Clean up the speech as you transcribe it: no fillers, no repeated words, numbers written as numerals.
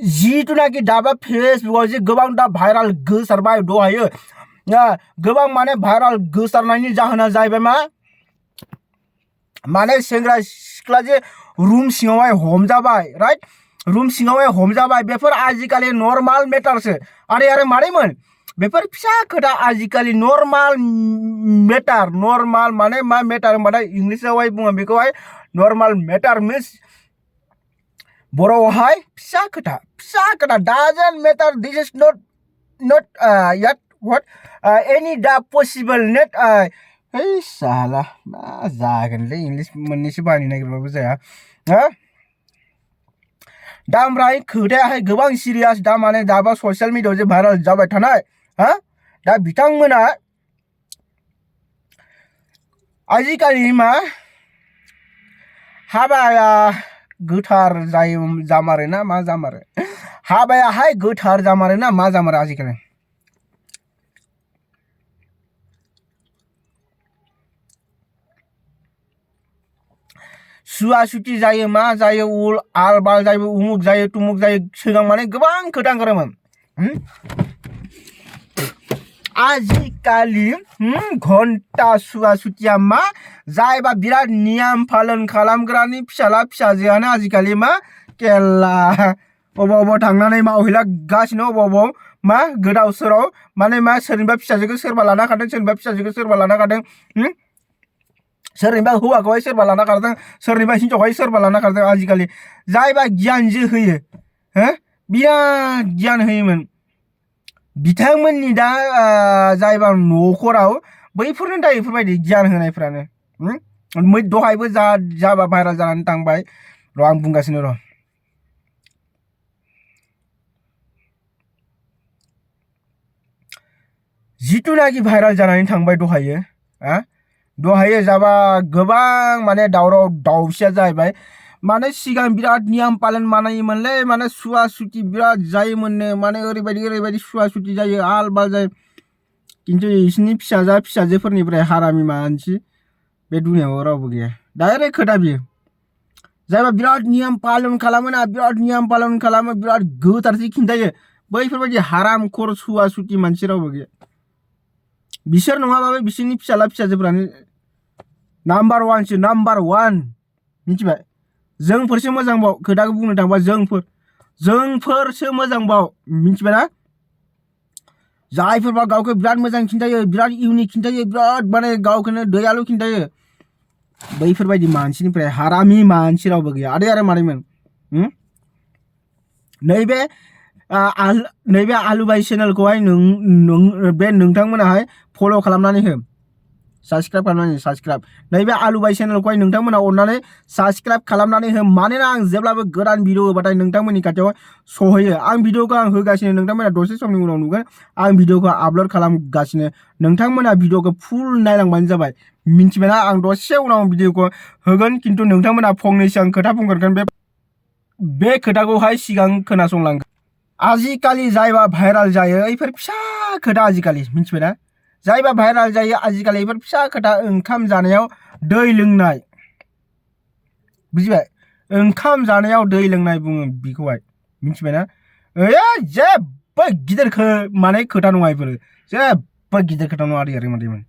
जिथुनाखि दाबा फेसबुकआव जे गोबां दा भाइराल गोसारबाय दहायो गोबां माने भाइराल गोसारनायनि जाहोना जाहैबाय मा माने सेंग्रा सिख्ला जे रूम सिङावहाय हमजाबाय राइट रूम सिङावहाय हमजाबाय बेफोर आजिखालि नर्माल मेटारसो आरो मारैमोन बेफोर फिसा खोथा आजिखालि नर्माल मेटार नर्माल माने मा मेटार होनबाथाय इंलिसावहाय बुङो बेखौहाय नर्माल मेटार मिन्स बर'आवहाय फिसा खोथा doesn't matter this is not yet what any da possible net है साला मा जागोनलै इंलिश मोननैसो बाहायनो नागिरबाबो जाया दा ओमफ्राय खोथायाहाय गोबां सिरियास दा माने दाबा ससियेल मिडियाआव जे भाइराल जाबाय थानाय दा बिथांमोना आजिखालि मा हाबाया गोथार जामारो ना मा जामारो हाबायाहाय गोथार जामारो ना मा जामारो आजिखालि सुवा सुथि जायो मा जायो उल आल बाल जायो उमुक जायो तुमुक जायो सिगां माने गोबां खोथा ओंखारोमोन आजिखालि घन्टा सुवा सुथिया मा जायबा बिराद नियम पालन खालामग्रानि फिसाला फिसाजोआनो आजिखालि मा केला अबाव थांनानै मावहैला गासिनो अबाव मा गोदाव सोराव माने मा सोरनिबा फिसाजोखौ सोरबा लाना खादों सोरनिबा फिसाजोखौ सोरबा लाना खादों सोरनिबा हौवाखौहाय सोरबा लाना खारदों सोरनिबा हिनजावखौहाय सोरबा लाना खारदों आजिखालि जायबा गियानजो होयो बिराद गियान होयोमोन बिथांमोननि दा जायबा न'खराव बैफोरनो दा बेफोरबायदि गियान होनायफ्रानो दहायबो जाबा भाइराल जानानै थांबाय र' आं बुंगासिनो र' जिथुनाखि भाइराल जानानै थांबाय दहायो जाबा गोबां माने दावराव दावसिया जाहैबाय माने सिगां बिराद नियम पालन मानायोमोनलै माने सुवा सुथि बिराद जायोमोननो माने ओरैबायदि सुवा सुथि जायो आल बाल जायो खिन्थु इसोरनि फिसाजोफोरनिफ्राय हारामि मानसि बे दुनियाव रावबो गैया डाइरेक्ट खोथा बियो जायबा बिराद नियम पालन खालामोना बिराद नियम पालन खालामो बिराद गोथारथि खिन्थायो बैफोरबायदि हारामखोर सुवा सुथि मानसि रावबो गैया बिसोर नङाबाबो बिसोरनि फिसाला फिसाजोफ्रानो नाम्बार वान मिथिबाय जोंफोरसो मोजांबाव खोथाखौ बुंनो थांबा जोंफोरसो मोजांबाव मिथिबायना जायफोरबा गावखौ बिराद मोजां खिन्थायो बिराद इउनिक खिन्थायो बिराद माने गावखौनो दयालु खिन्थायो बैफोरबायदि मानसिनिफ्राय हारामि मानसि रावबो गैया आरो मारैमोन नैबे आलुबाई चेनेलखौहाय बे नोंथांमोनाहाय फल' खालामनानै हो साबसक्राइब खालामनानै साबसक्राइब नैबे आलुबाई चेनेलखौहाय नोंथांमोना अननानै साबसक्राइब खालामनानै हो मानोना आं जेब्लाबो गोदान भिडिअ होबाथाय नोंथांमोननि खाथियाव सहैयो आं भिडिअखौ आं होगासिनो नोंथांमोना दसे समनि उनाव नुगोन आं भिडिअखौ आपल'ड खालामगासिनो नोंथांमोना भिडिअखौ फुल नायलांबानो जाबाय मिन्थिबायना आं दसे उनाव भिडिअखौ होगोन खिन्थु नोंथांमोना फंनैसो आं खोथा बुंगोन बे खोथाखौहाय सिगां खोनासंलांगोन आजिखालि जायबा भाइराल जायो बैफोर फिसा खोथा आजिखालि मिन्थिबायना जायबा भाइराल जायो आजिखालि बेफोर फिसा खोथा ओंखाम जानायाव दै लोंनाय बुजिबाय ओंखाम जानायाव दै लोंनाय बुङो बेखौहाय मिन्थिबायना जेबो गिदिर माने खोथा नङा बेफोरो जेबो गिदिर खोथा नङा आरो मादैमोन